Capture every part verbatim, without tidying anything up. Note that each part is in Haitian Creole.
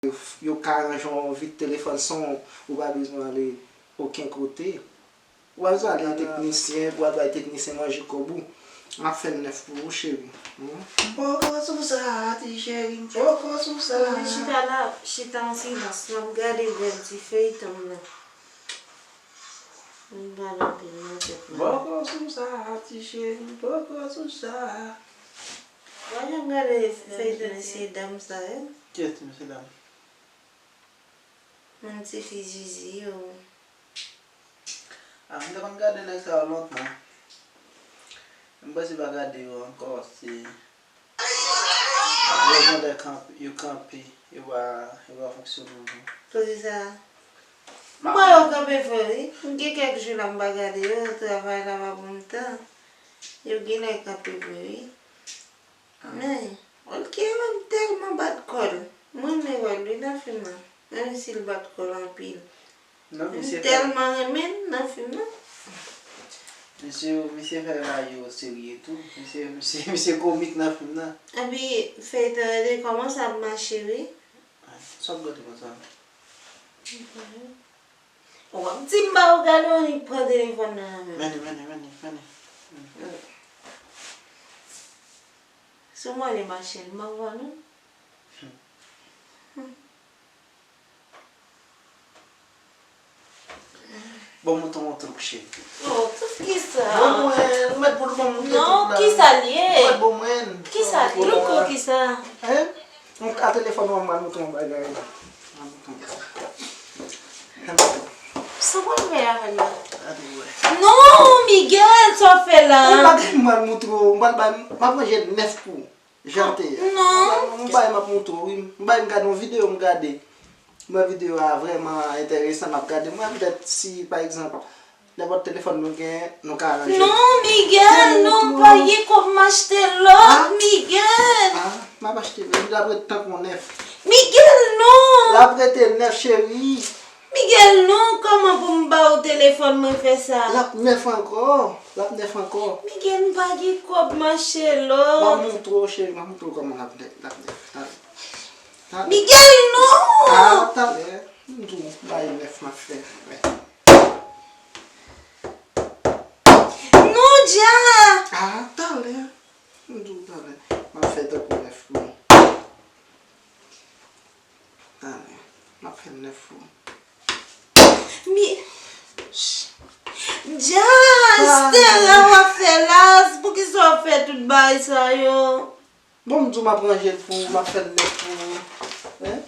yo, yo ka ranje yon vit telefòn san w pa bezwen ale okenn kote. Ou pa bezwen ale teknisyen pou al bay teknisyen manje kòb ou. M ap fè nèf pou ou, cheri. Hmm? M poko sou sa, ti cheri, m poko sou sa. Chita la, chita an silans, m ap gade bèl ti feyton m nan. M pale anpil nan tèt mwen. M poko sou sa, ti cheri, m poko sou sa. Mwen janm gade feyton mesye dam sa yo. Kiyès ti mesye dam? Moun tifi zizi yo. Ah, m te konn gade nèg sa yo lontan. M panse pa gade yo ankò, se yo genlè kanpe, yo kanpe, yo pa, yo pa fonksyone ankò. Poukisa? M wè yo kanpe vre wi. M gen kèk jou la m pa gade yo, travay la pa ban m tan. Yo genlè kanpe vre wi. Men, Olke menm tèlman bat kò l. Mwen renmen wè l wi nan fim nan. Menm si l bat kò l anpil. Non, misye fè, tèlman renmen l nan fim nan. Misye, misye fè rayi yo serye tou. Misye, misye, misye komik nan fim nan. Epi feyton an te kòmanse ap mache wi. Sa w ap gade konsa? Ou ap di m ba ou gade, ou annik pran telefòn nan nan men m. Men li, men li, men li, men li. Hmm. Si w mande m achete l, m ap vann ou. Hmm. Bon, mouton, mouton, cheri. Oh, tout kisa? Bon, mwen, ou mèt pou l ban m tout la. Non, kisa l ye? Ou mèt ban mwen. Kisa l ye? Louko, kisa? Hein? Mwen ka telefòn mwen, mwen mouton bagay la. Mwen mouton. Sa w pral fè avè l la? Gade, wè. Non, Miguel, sa w fè la? Yon bagay mwen moutre w, mwen pral bay, m ap ranje nèf pou ou. Jan te ye. Non. Yon bagay m ap moutre w, wi. Yon bagay m gade, yon videyo m gade. Mwen videyo a vrèman enteresan, m ap gade. Mwen petèt si, pa egzanp, nenpòt telefòn nou genyen, nou ka ranje. Non, Miguel, non, m pa gen kòb m achte lòt, Miguel. Ah, m ap achte lòt. L ap ret tankou nèf. Miguel, non. L ap rete nèf, cheri. Miguel, non, kòman pou m ba ou telefòn mwen fè sa? L ap nèf ankò. L ap nèf ankò. Miguel, m pa gen kòb m achte lòt. M ap moutre w, cheri, m ap moutre w kòman l ap nèf, l ap nèf. Talè. Talè. Miguel, non! Ah, talè. M di w, bay nèf m ap fè. Non, Dja! Ah, talè. M di w talè. M ap fè tankou nèf pou ou. Talè. M ap fè nèf pou ou. Mi-, Dja, Stella, w ap fè la? Poukisa w fè tout bagay sa yo? Bon, m di w m ap ranje l pou ou, m ap fè l nèt pou ou. Hein?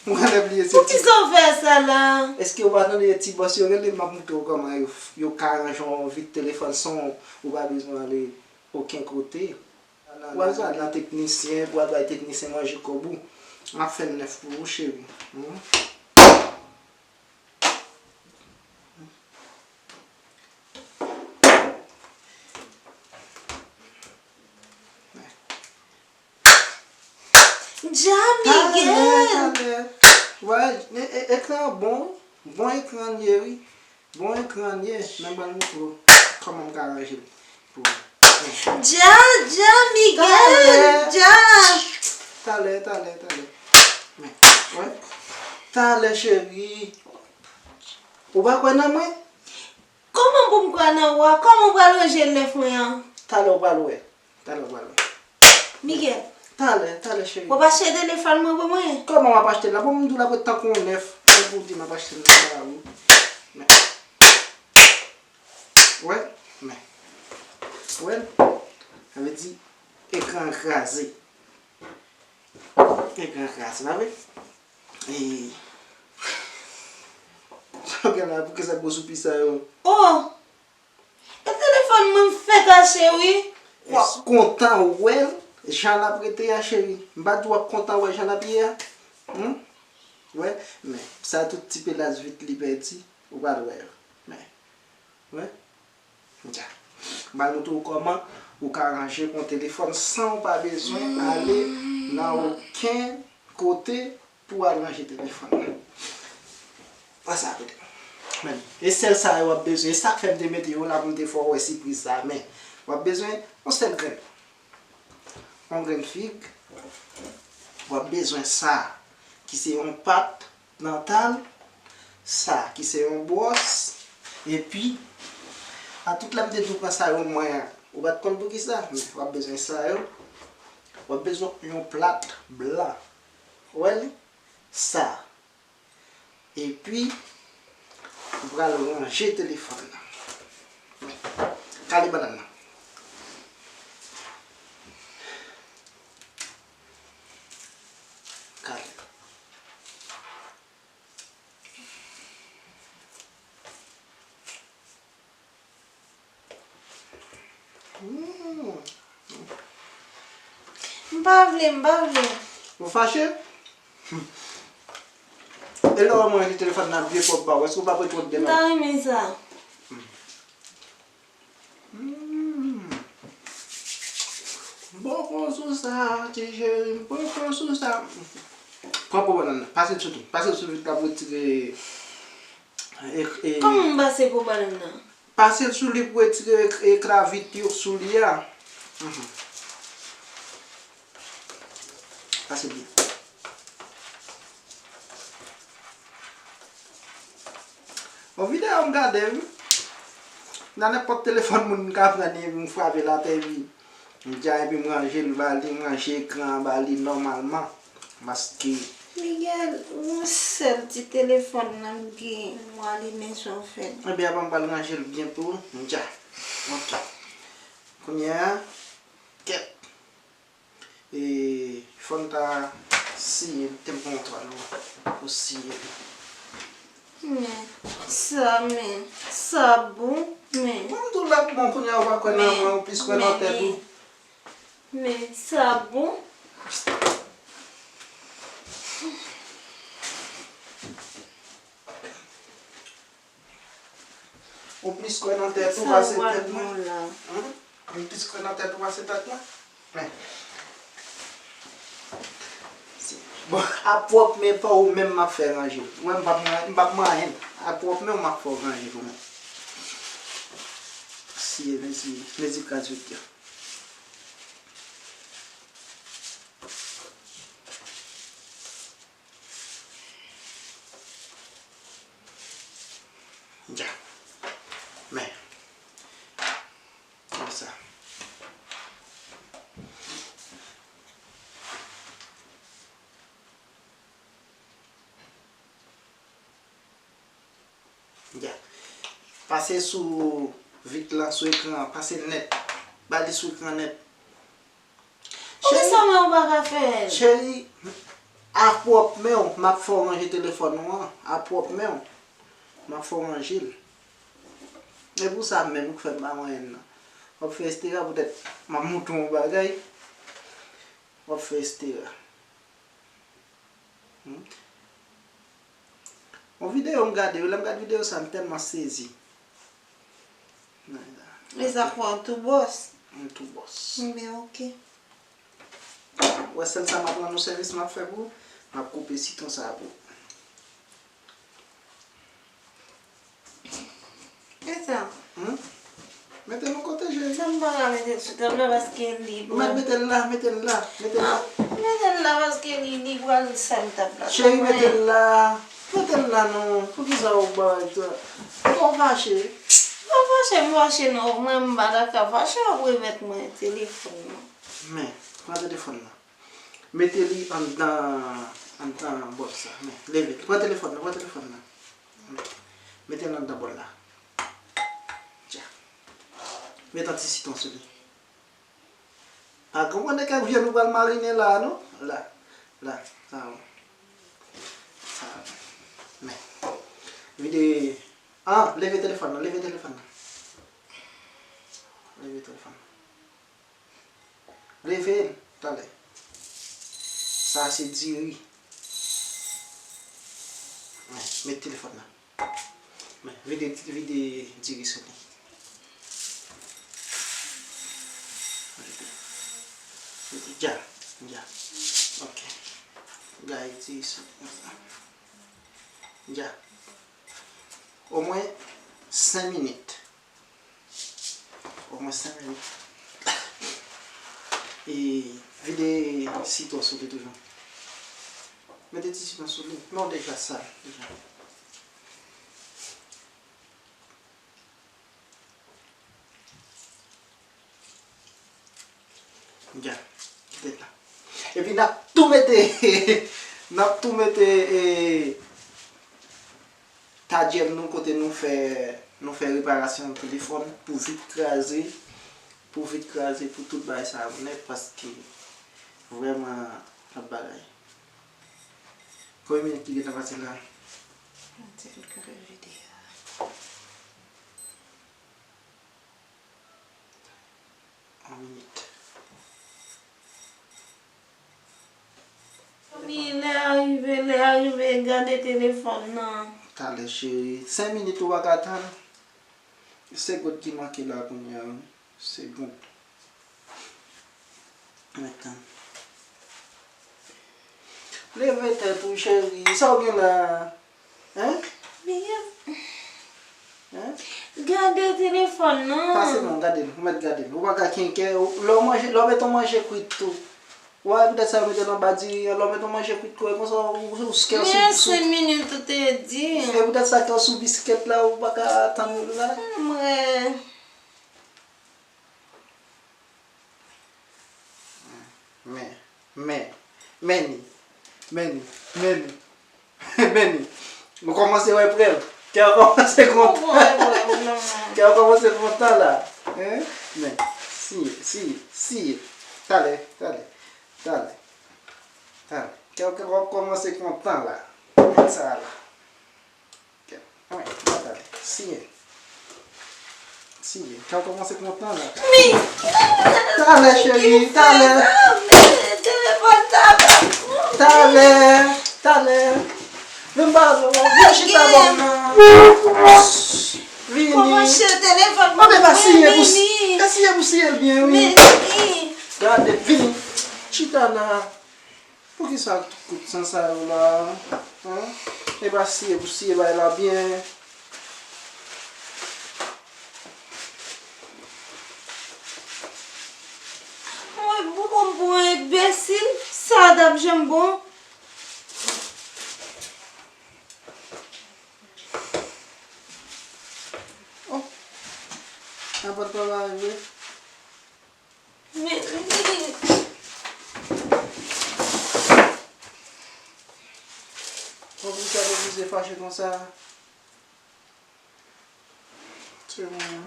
Ou genlè bliye se ti. Poukisa w fè sa la? Èske w pa tande ti bòs yo rele, m ap moutre w kòman yo, yo ka ranje yon vit telefòn san w pa bezwen ale okenn kote. W al sa nan teknisyen, pou w al bay teknisyen manje kòb ou. M ap fè l nèf pou ou, cheri. Hmm? Dja, Miguel! Talè, talè. Wè, e, e, ekran an bon, bon ekran l ye, wi. Bon ekran l ye, men m pral moutre w kòman m ka ranje l pou ou. Dja, Dja, Miguel, Dja. Talè, talè, talè. Men, wè. Talè, cheri. Ou pa kwè nan mwen? Kòman pou m kwè nan ou a? Kòman w pral ranje nèf mwen an? Talè w pral wè. Talè w pral wè. Miguel. Talè, talè, cheri. W ap achte telefòn mwen pou mwen? Kòman w ap achte l la? Bon, m di w l ap ret tankou yon nèf. Se pou w di m ap achte l la pou ou. Men. Wè, men. Wè l? Sa vle di, ekran an kraze. Ekran an kraze, pa vre? E, sa w gen la, poukisa gwo soupi sa yo? Oh! E telefòn mwen m fèk achte wi. W ap kontan wè l jan l ap rete a, cheri. M pa di w ap kontan wè jan l ap ye a. Hmm? Wè, men sa tout ti pelas vit li pèdi, ou pral wè yo. Men, wè. Dja. M pral moutre w kòman ou ka ranje yon telefòn san w pa bezwen ale nan okenn kote pou w al ranje telefòn nan. Pran sa kote. Men, e sèl sa yo w ap bezwen. E sa k fè m te mete yo la pou m te fè w wè sipriz sa. Men, w ap bezwen yon sèl grenn. Yon grenn fig. W ap bezwen sa. ki se yon pat dantal, sa ki se yon bwòs, epi, a tout lè m te di w pran sa yo, mwen, ou pa t konn poukisa, men w ap bezwen sa yo, w ap bezwen yon plat blan, ou wè li, sa, epi, ou pral ranje telefòn nan. Kale bannann nan. Kale. Hmm. M pa vle, m pa vle. Ou fache? E lè w manje telefòn nan vye pòp ba w, èske w pa pran twòp demen? M ta renmen sa. Hmm. Bon, pran sou sa, ti cheri, pran, pran sou sa. Pran po bannann nan, pase l sou tou, pase l sou vit la pou retire, e, e, Kòman m pase po bannann nan? Pase l sou li pou retire ek-, ekra vit yo sou li a. Mhm. Pase byen. Bon, videyo m gade, wi. Nan nenpòt telefòn moun m ka pran li, epi m frape l atè, epi m dja, epi m ranje l ba li, m ranje ekran an ba li nòmalman. Paske Miguel, yon sèl ti telefòn nan m gen, mwen alimen sou fèt. Ebyen, apa m pral ranje l byen pou ou, m dja. Ok. Kounye a, kèt. E, fò n ta siye l, te m pran yon twal pou siye l. Men, sa, men, sa bon, men. Bon, m di w l ap bon, kounye a ou pa kwè nan mwen, ou plis kwè nan tèt ou. Men, sa bon. Ou plis kwè nan tèt ou pase tèt mwen? Sa w pral bon la? Hmm? Ou plis kwè nan tèt ou pase tèt mwen? Men. Bon, a pwòp men pa ou menm m ap fè ranje l. Mwen, m p ap, m p ap manyen l. A pwòp men w m ap fè w ranje l ou menm. Siye, mezi, mezi kaz vit yo. Dja. Men. Konsa. Ya. Pase sou vit lan, sou ekran an, pase nèt. Ba li sou ekran nèt. Poukisa men ou pa ka fè l? Cheri, a pwòp men w, m ap fè w ranje telefòn ou an. A pwòp men w, m ap fè w ranje l. E pou sa menm ou k fè m pa manyen l nan. W ap fè estera poutèt m ap montre w yon bagay. W ap fè estera. Hmm. Yon videyo m gade, lè m gade videyo sa, m tèlman sezi. E sa fè w tou bòs? M tou bòs. Ebyen, oke. Ou wè sèl sa m ap rann ou sèvis m ap fè pou ou, m ap koupe sitwon sa a pou ou. E sa? Hmm? Mete l yon kote, cheri. Sa m pa ka mete l sou tab la paske li pral. Mete l la, mete l la, mete l la. Mete l la paske li, li pral sal tab la. Cheri, mete l la. Mete l la non. Poukisa ou bay sa? Ou fache? M pa fache, m fache non. Mwen, m pa ta ka fache, w ap remèt mwen telefòn nan. Men, pran telefòn nan. Mete li anndan, anndan bòl sa. Men, leve. Pran telefòn nan, pran telefòn nan. Men, mete l anndan bòl la. Tya. Met yon ti sitwon sou li. Pa konprann de kèk vyann ou pral marinen la, non? La. La. Sa bon. Sa bon. Men. Vide. Ah, leve telefòn nan, leve telefòn nan. Leve telefòn nan. Leve l, talè. Sa se diri. Men, met telefòn nan. Men, vide, vide diri sou li. Vide. Vide. Dja, dja. Ok. Gaye diri sou li konsa. Dja. Omwen senk minit. Omwen senk minit. E vide sitwon sou li toujou. Mete ti siman sou li. Non, deja sal, deja. Ya, kite l la. Epi n ap tou mete, n ap tou mete, e, tadyèl nou kote nou fè, nou fè reparasyon telefòn pou vit kraze, pou vit kraze, pou tout bagay sa yo nèt, paske vrèman, lòt bagay. Konbyen minit ki gentan pase la? Yon ti kout kote vide a. Yon minit. Zanmi, lè a rive, lè a rive, gade telefòn nan. Talè, cheri. Senk minit ou pa ka tann. Segond ki manke la kounye a, wi. Segond. Mèt tann. Leve tèt ou, cheri. Sa w gen la? Hein? Hein? Gade telefòn nan. Pase non, gade l. Ou mèt gade l. Ou pa ka kenken. Lè w manje, lè w met yon manje kwit tou. Ou wè, poutèt sa yo mete l anba diri an, lè w met yon manje kwit tou, e konsa, ou, ou, ou, kè w sou, men sou senk minit ou te di. E poutèt sa kè w sou biskèt la, ou pa ka tann la. Mwen. Men, men, men ni, men ni, men ni, men ni. Nou kòmanse wè prèv. Kè a kòmanse kontan. Kè a kòmanse kontan la. Hein? Men, siye, siye, siye. Talè, talè, talè, talè. Kè a kòmanse kontan la. Men sa la. Kè, anmwey, gade, siye. Siye, kè w kòmanse kontan la. Men, talè, cheri, talè. Telefòn sa pa bon. Talè, talè. Vin ba, vin chita bò m nan. Vini. Kòmanse telefòn. Anben, pa siye pou, pa siye pou siye l byen, wi. Gade, vini. Chita la. Poukisa tout kout san sa yo la? Hein? E pa siye pou siye bay la byen. Mwen bon pou enbesil, sa t ap janm bon. Oh, apot pa la vre. Men, men. Poukisa w oblije fache konsa? Se mwen.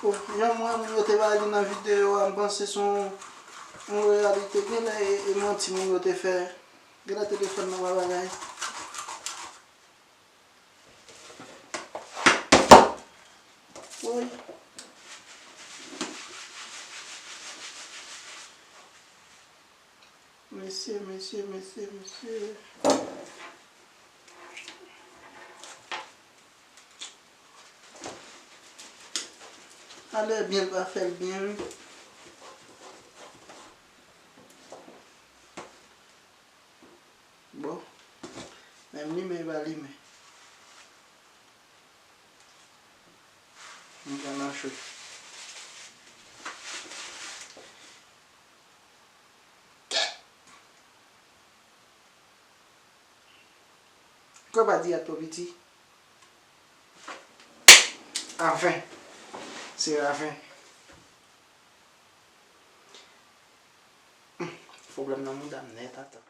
Oh, jan mwen, moun yo te bay li nan videyo a, m panse se yon, yon reyalite. Genlè e, e manti moun yo te fè. Genlè telefòn nan pa bagay. Woy. Mesye, mesye, mesye, mesye. Alè byen, l pa fè l byen, wi. Bon. Menm limen, li pa limen. M pran nan cho. Kòb a di a twò piti. Anfen. Se anfen. Pwoblèm nan mouda m nèt, atan.